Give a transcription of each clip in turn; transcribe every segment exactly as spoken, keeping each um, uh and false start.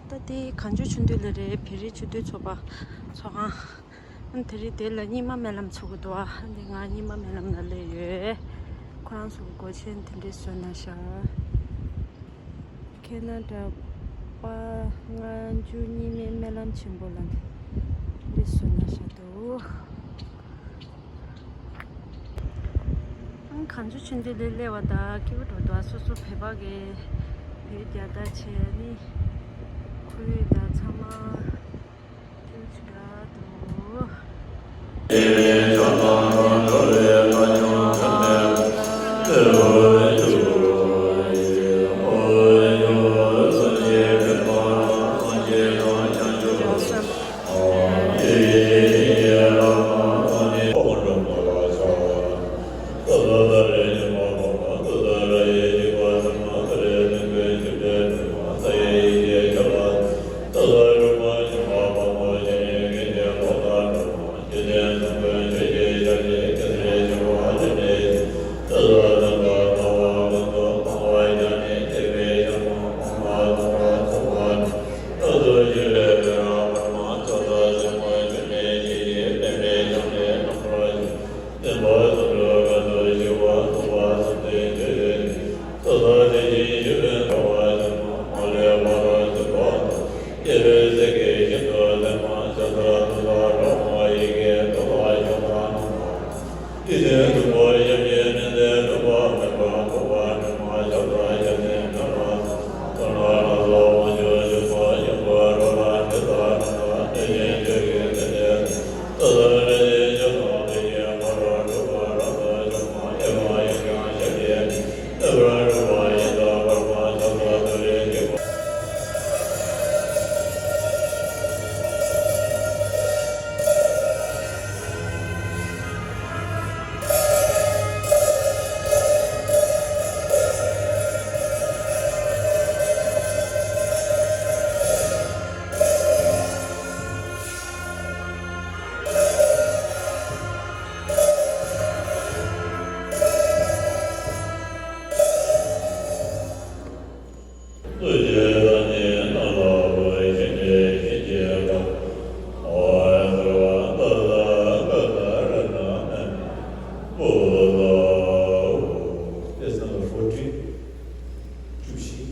ད་དེ་གངས་ལྗོངས་ཆུ་འདུས་ལ་རེད། བོད་རིགས་ཆུ་འདུས་ཚོགས་པ་ཚོགས་ཁང་། ཨ་ནི་དེ་རིང་དེ་ལ་རྙིང་མ་སྨོན་ལམ་ཚོགས་ཀྱི་འདུག་ཨ་ནི་ང་རྙིང་མ་སྨོན་ལམ་ལ་སླེབས་ཡོད། ཁོ་རང་ཚོ་གི་སྒོ་ཆེན་དེ་འདྲས་བཟོས་གནང་ཤག་ཁེ་ན་ཌ་པ་སྔ་འགྱུར་རྙིང་མའི་སྨོན་ལམ་ཆེན་པོ་ལ་འདི་བཟོས་གནང་ཤག་འདུག་གངས་ལྗོངས་ཆུ་འདུས་ལ་སླེབས་པ་དང་སྐྱིད་པོ་འགྲོ་འདུག་སོ་སོ་བོད་པ་གི་བོད་རྒྱལ་དར་བྱས་ནི་ཁོར་ཡུག་དང་ཚང་མ་ཐུགས་ཆེ་དྲག་འདུག Page number fourteen. བཅུ་བཞི།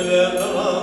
Normal, normal.